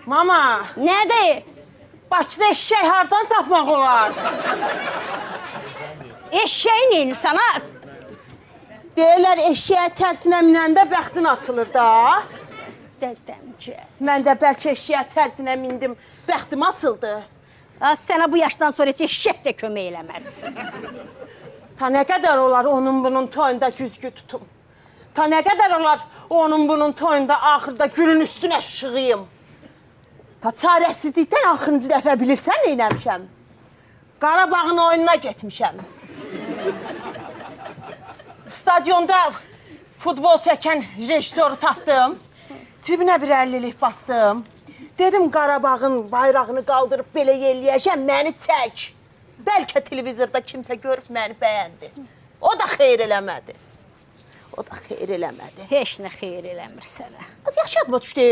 Mama. Nədir? Bakıda eşşək hardan tapmaq olar? Eşşəyi neynirsən az? Deyirlər eşşəyə tərsinə minəndə bəxtin açılır da. Dədəmcə. Mən də bəlkə eşşəyə tərsinə mindim, bəxtim açıldı. Az sənə bu yaşdan sonra heç eşşək də kömək eləməz. Ta nə qədər olar onun bunun toyunda güzgü tutum. Ta nə qədər olar onun bunun toyunda axırda gülün üstünə şığıyım. Ta çarəsizlikdən axırıncı dəfə bilirsən neynəmişəm? Qarabağın oyununa getmişəm. Stadionda futbol çəkən rejissoru tapdım. Cibinə bir 50-lik bastım. Dedim Qarabağın bayrağını qaldırıb belə yelləyəcəm, məni çək. Bəlkə televizorda kimsə görüb məni bəyəndi. O da xeyir eləmədi. O da xeyir eləmədi. Heç nə xeyir eləmir sənə. Az yaxşı yadıma düşdü.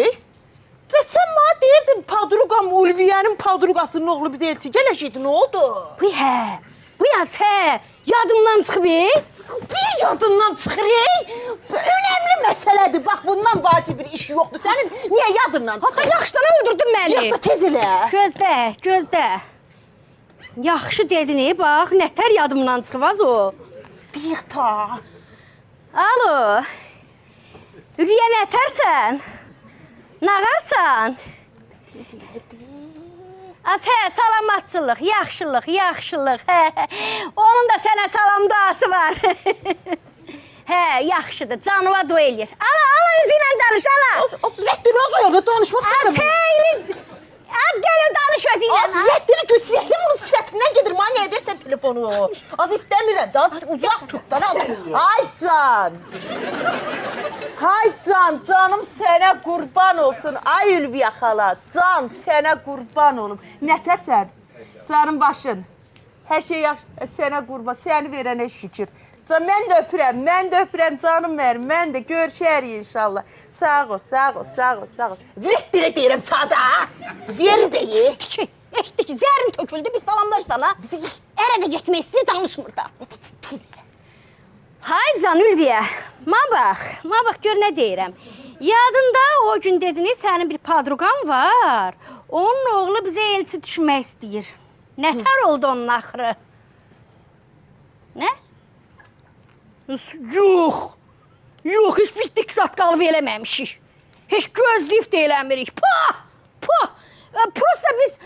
Və sən mənə deyirdin, Padruqam, Ulviyənin Padruqasının oğlu bizə elçi gələcəkdi, nə oldu? Bu hə, bu yaz hə, yadımdan çıxıb. Qız, niyə yadından çıxır? Önəmli məsələdir, bax bundan vacib bir iş yoxdur. Sənin niyə yadından çıxır? Hatta yaxşıdan öldürdün məni. Yox da tez elə. Gözlə, gözlə. Yaxşı dedin, bax, nətər yadımdan çıxıb az o. Deyik ta. Alo, Ülviyə nətərsən? Nağarsan? Az hə, salamatçılıq, yaxşılıq, yaxşılıq. Hə, onun da sənə salam duası var. Hə, yaxşıdır, canıva dua eləyir. Ala, ala, özü ilə danış, ala. Az rəddini az o yana danışmaq istəyirəm. Az heyli, az gəlir danış özü ilə. Az rəddini göstərim, onun sifətindən gedir, mənə nə edirsən telefonu? Az istəmirəm, az uzaq tut da. Ay can. Hay can, canım sənə qurban olsun. Ay Ülviyə xala, can sənə qurban olum. Nətərsən? Canım başın. Hər şey yaxşı, sənə qurban, səni verənə şükür. Can, mən də öpürəm, mən də öpürəm canım mənim, mən də görüşərik inşallah. Sağ ol, sağ ol, sağ ol, sağ ol. Zirət dirə deyirəm sada. Ver deyi. Eşitdi ki, zərin töküldü, bir salamlaş da la. Ərə də getmək istəyir, danışmır da. Hay can Ülviyə, ma bax, ma bax gör nə deyirəm. Yadında o gün dediniz, sənin bir padruqan var. Onun oğlu bizə elçi düşmək istəyir. Nətər oldu onun axırı? Nə? Yox, yox, heç biz dik zat qalıb eləməmişik. Heç gözləyib də eləmirik. Pah, pah, prosta biz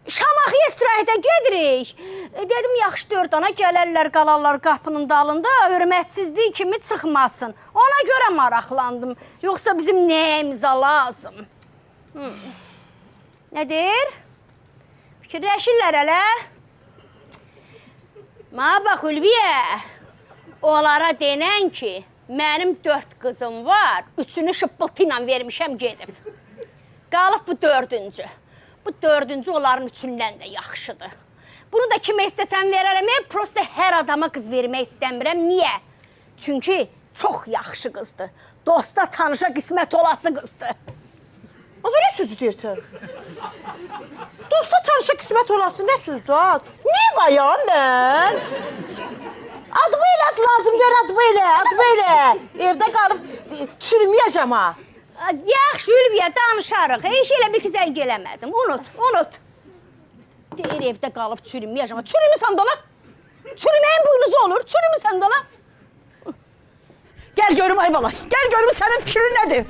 Şamaxıya istirahətə gedirik. Dedim, yaxşı dörd ana gələrlər, qalarlar qapının dalında, hörmətsizlik kimi çıxmasın. Ona görə maraqlandım. Yoxsa bizim nəyimizə lazım? Nədir? Fikirləşirlər hələ. Ma bax, Ülviyə, onlara denən ki, mənim 4 qızım var, 3-ünü şıppıltı ilə vermişəm gedib. Qalıb bu 4-cü. Bu 4-cü onların 3-ündən də yaxşıdır. Bunu da kimə istəsəm verərəm. Mən prosta hər adama qız vermək istəmirəm. Niyə? Çünki çox yaxşı qızdır. Dosta, tanışa qismət olası qızdır. Az nə sözü deyirsən? Dosta, tanışa qismət olası nə sözdür? Ha? Nə var ya mən? Adımı elə lazım deyir, adımı elə, adımı elə. Evdə qalıb çürüməyəcəm ha. Yaxşı, Ülviyə, danışarıq. Heç elə bir ki, zəng eləmədim. Unut, unut. Deyir, evdə qalıb çürüməyəcəm. Çürümüsən dala. Çürüməyin buynuzu olur. Çürümüsən dala. Gəl görüm ay bala. Gəl görüm sənin fikrin nədir?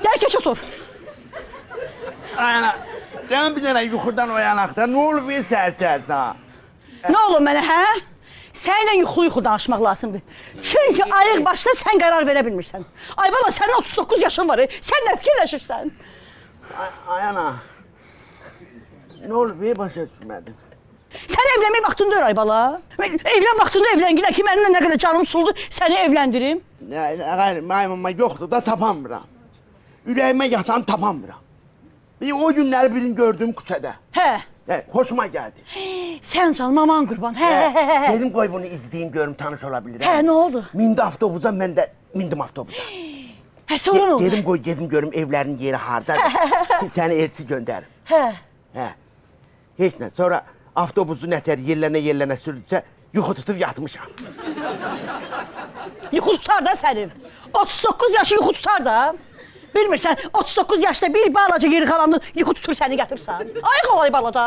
Gəl keç otur. Ayana, sən bir dənə yuxudan oyanaq da. Nə olub sər-sər sənə? Nə olub mənə, hə? Səninlə yuxulu-yuxu danışmaq lazımdır. Çünki ayıq başına sən qərar verə bilmirsən. Ay bala, sənin 39 yaşın var, sən nə fikirləşirsən? Ayana, nə olub, başa düşmədim. Sən evlənmək vaxtında deyil, ay bala. Evlən vaxtında evlənginə ki, mənimlə nə qədər canım suldu, səni evləndirim. Nə, maymama yoxdur da tapamıram. Ürəyimə yatan tapamıram. O günləri birini gördüm küçədə. Hə. Xoşuma gəldi. Sən canım, aman qurban. Hə, hə, hə. Dedim, qoy bunu izləyim, görüm, tanış ola bilirəm. Hə, nə oldu? Mindi avtobusa, mən də mindim avtobusa. Hə, sonra nə oldu? Dedim, qoy gedim, görüm, evlərin yeri hardadır. Səni elçi göndərim. Hə. Hə. Heç nə. Sonra avtobusu nətər yerlənə-yerlənə sürdüsə, yuxu tutub yatmışam. Yuxu tutar da sənin. 39 yaşı yuxu tutar da. Bilmirsən, 39 yaşda bir balaca yırğalandın, yuxu tutur səni yatırsan. Ayıq ol ay balada.